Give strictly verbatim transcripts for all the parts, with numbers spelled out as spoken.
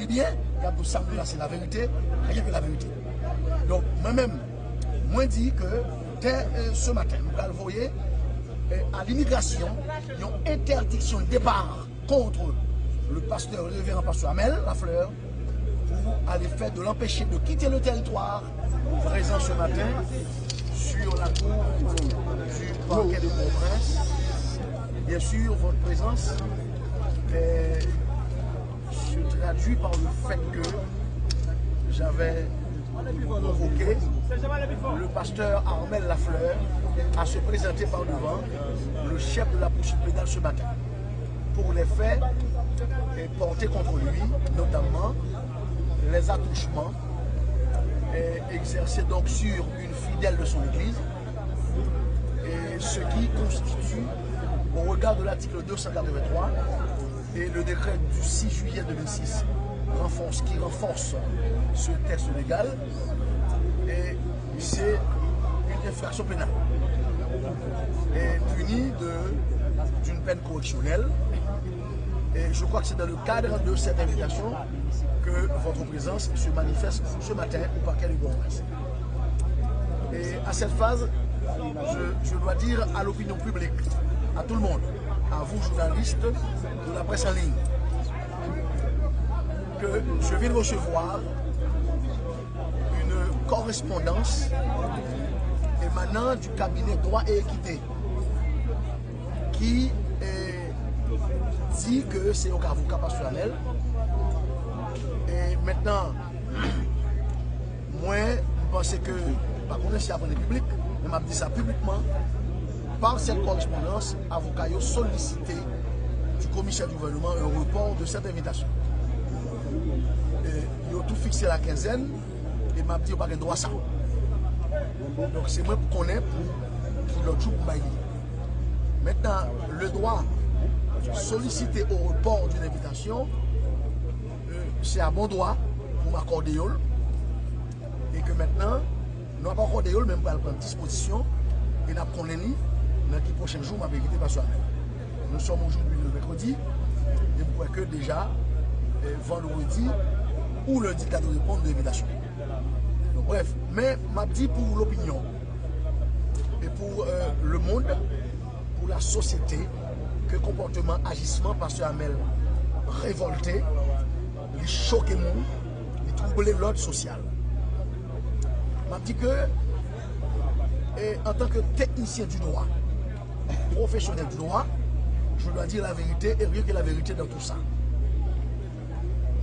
Ebyen, y ap di w sa m di la se laverite, rien que la vérité. Donk, mwen menm, mwen di ke dès euh, ce matin, m pral voye euh, à l'immigration yon interdiction de départ contre le pasteur révérend pasteur Amel Lafleur pour aller faire de l'empêcher de quitter le territoire présent ce matin sur la cour du parquet de Port-au-Prince. Bien sûr, votre présence est se traduit par le fait que j'avais provoqué le pasteur Armel Lafleur à se présenter par devant le chef de la poursuite pénale ce matin pour les faits portés contre lui, notamment les attouchements exercés donc sur une fidèle de son église, et ce qui constitue, au regard de l'article deux cent quatre-vingt-trois, et le décret du six juillet deux mille six renforce, qui renforce ce texte légal, et c'est une infraction pénale et punie de, d'une peine correctionnelle. Et je crois que c'est dans le cadre de cette invitation que votre présence se manifeste ce matin au parquet de Port-au-Prince. Et à cette phase, je, je dois dire à l'opinion publique, à tout le monde, à vous journalistes de la presse en ligne, que je viens de recevoir une correspondance émanant du cabinet Droit et Équité qui eh, dit que c'est un avocat personnel. Et maintenant, mwen, m panse ke, m pa konnen si ap rele piblik, men m ap di sa piblikman, par cette correspondance, avoka yo solisite du commissaire du gouvernement un report de cette invitation. E yo tou fikse la quinzaine, e m ap di yo pa gen dwa sa. Donk, se mwen pou konnen pou, pou lòt jou pou bay li. Maintenant, le droit sollicité au report d'une invitation, euh, c'est à mon droit pour m'accorder yo l. E ke mentnan, nou ap akòde yo l, men m pral pran dispozisyon e n ap konnen li nan ki pwochen jou m ap envite pastè Amel. Nous sommes aujourd'hui le mercredi, e m kwè ke deja eh, vandredi ou lendi ta dwe reponn de envitasyon. Donk, bref, men m ap di pou lopinyon e pou eh, le monde, pour la société, ke konpòtman, ajisman pastè Amel revòlte, li choke moun, li twouble lòd sosyal. M ap di ke, e, en tant que technicien du droit, professionnel du droit, je dois dire la vérité et rien que la vérité dans tout ça.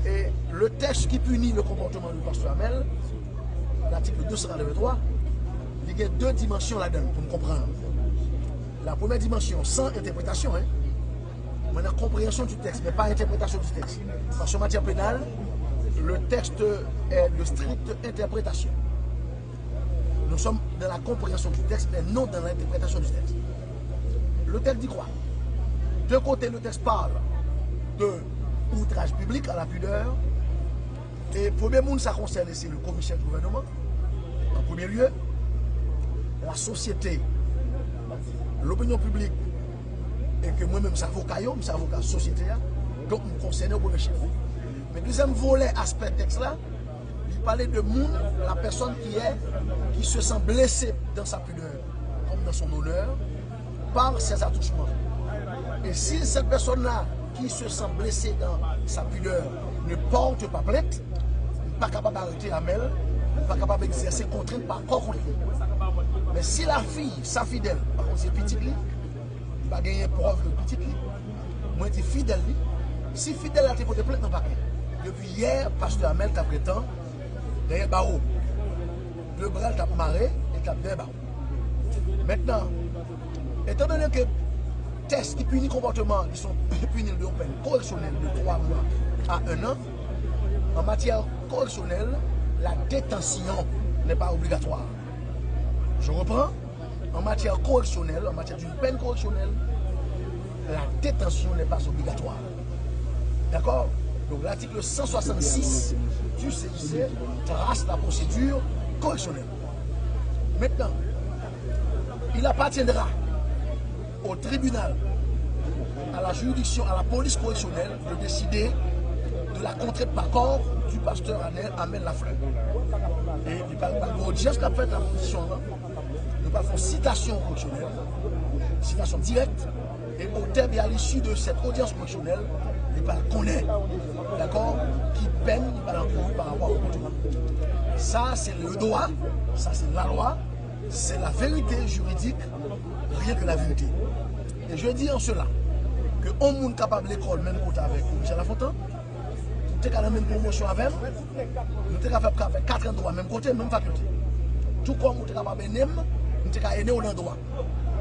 E le texte qui punit le comportement du pasteur Amel, l'article deux cent quatre-vingt-trois, li gen de dimansyon ladan l pou n konprann. La premyè dimansyon, san entèpretasyon, hein. Mwen nan konpreyansyon du texte, men pa entèpretasyon du texte. Paske an matyè penal, le texte est de stricte interprétation. Nous sommes dans la compréhension du texte, mais non dans l'interprétation du texte. Le texte dit quoi? D'un côté, le texte parle de outrage public à la pudeur. E premye moun sa konsène, se le komisè gouvènman, an premye lye, la sosyete, lopinyon piblik, e ke mwen menm, se avoka yo, m se avoka sosyete a, donk m konsène o premye chèf. Men dezyèm volè, aspè tèks la, li pale de moun, la personne qui est, qui se sent blessée dans sa pudeur, comme dans son honneur, par ces attouchements. Et si cette personne-là qui se sent blessée dans sa pudeur ne porte pas plainte, li pa kapab arete Amel, li pa kapab egzèse kontrent pa kò kont li. Men si la fille, sa fidèl, pa kont se pitit li, li pa genyen prèv de pitit li, mwen di fidèl li, si fidèl la te pote plent nan pakè, depi yè, pastè Amel t ap gentan dèyè bawo. De bra l t ap mare, e l t ap dèyè bawo. Maintenant, étant donné que texte qui punit comportement, ils sont punis de peine correctionnelle de trois mois à un an, en matière correctionnelle, la détention n'est pas obligatoire. Je reprends, en matière correctionnelle, en matière d'une peine correctionnelle, la détention n'est pas obligatoire. D'accord? Donc l'article cent soixante-six du C I C trace la procédure correctionnelle. Maintenant, il appartiendra au tribunal, à la juridiction, à la police correctionnelle de décider de la contrée de parcours du pasteur Amel, Amel Lafleur. E li pral gen odyans k ap fèt nan pozisyon an. Nou pral fè yon sitasyon koreksyonèl, sitasyon dirèk, e au terme et à l'issue de cette audience correctionnelle, li pral konnen, dakò, ki pèn li pral ankouri pa rapò a konpòtman. Sa, se le droit, sa, se la lwa, c'est la vérité juridique, rien que la vérité. Et je dis en cela que yon moun kapab lekòl menm kote avèk Michel Lafontant, ou te ka nan menm pwomosyon avè m, nou te ka fè, ka fè kat an dwa menm kote, menm fakilte. Tou kòm ou te kapab ede m, m te ka ede w nan dwa.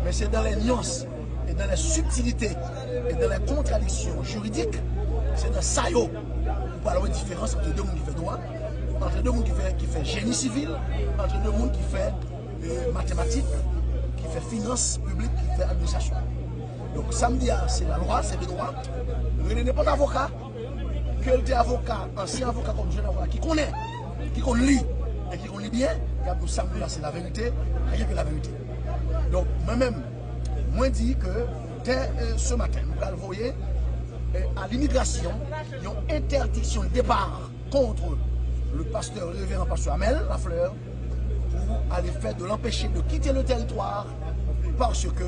Men se dans les nuances et dans les subtilités et dans les contradictions juridiques, se nan sa yo ou pral wè diferans ant de moun ki fè dwa, ant de moun ki fè, ki fè jeni sivil, ant de moun ki fè, eh, matematik, ki fè finans piblik, ki fè administrasyon. Donk, sa m di a, se lalwa, se de dwa. Rele nenpòt avoka, ke l te avoka, ansyen avoka kòm jèn avoka, ki konnen, ki konn li, e ki konn li byen, y ap di w sa m di a, se laverite, rien que la vérité. Donk, mwen menm, mwen di ke dès, euh, ce matin, nou pral voye, euh, à l'immigration yon interdiction de départ contre le pasteur révérend pasteur Amel Lafleur pour aller faire de l'empêcher de quitter le territoire parce que,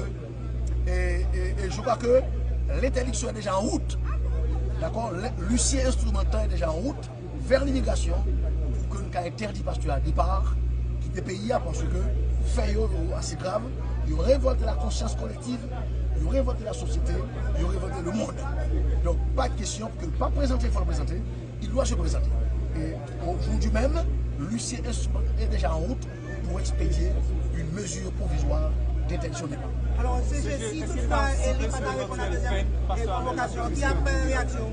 et, et, et je crois que l'interdiction est déjà en route. D'accord? Le- L'huissier instrumentant est déjà en route vers l'immigration pour que nou ka entèdi pastè a depa, kite peyi a, paske fè yo, yo ase grav, yo revòlte la konsyans kolektiv, yo revòlte la sosyete, yo revòlte le monde. Donk, pa kesyon ke l pa prezante, fò l prezante, il doit se présenter. Et aujourd'hui même, l'huissier instrumentant est déjà en route pour expédier une mesure provisoire d'interdiction de départ. Alò, C G, si toutfwa, e, li pa ta reponn a dezyèm, e, konvokasyon, ki ap, e, reyaksyon?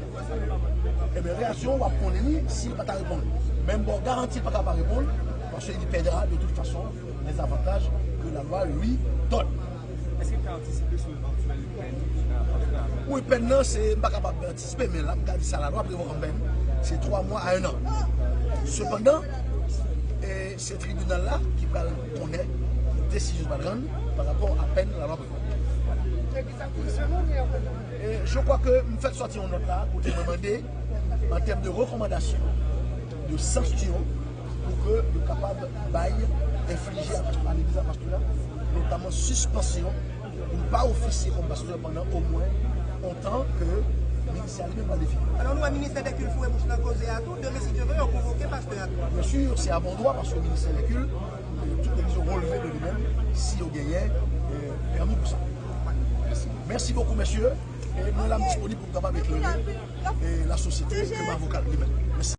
Ebyen, reyaksyon, w ap konnen li si li pa ta reponn. Men m ba w garanti li pa ka pa reponn, paske li pèdra de toute façon les avantages que la loi lui donne. Èske l ka antisipe sou evantyèl pèn, euh, pastè Amel? Wi, pèn nan, se, m pa kapab antisipe, men la, m ka di sa lalwa prevwa kòm pèn, se twa mwa a en an. Sepandan, e, se tribinal la ki pral konnen desizyon l pral rann pa rapò a pèn lalwa prevwa. E, je crois que m fèk sòti yon nòt la, kote mwen mande, an tèm de rekòmandasyon, de sanksyon, pou ke yo kapab bay, enflije a, a legliz a pastè a, notaman sispansyon, pou l pa ofisye kòm pastè pandan omwen yon tan ke ministè a li menm pral defini. Alò, nou wè ministè dè kilt foure bouch nan koze a tou, demen, si Dye vle, yo konvoke pastè a tou. Byen si, se a bon dwa, paske ministè dè kilt, e, tout legliz yo releve de li menm, si yo genyen, e, pèmi pou sa. Mèsi bokou, mesye. E mwen la, m disponib pou m kapab eklere, e, lasosyete ke m avoka li menm. Mèsi.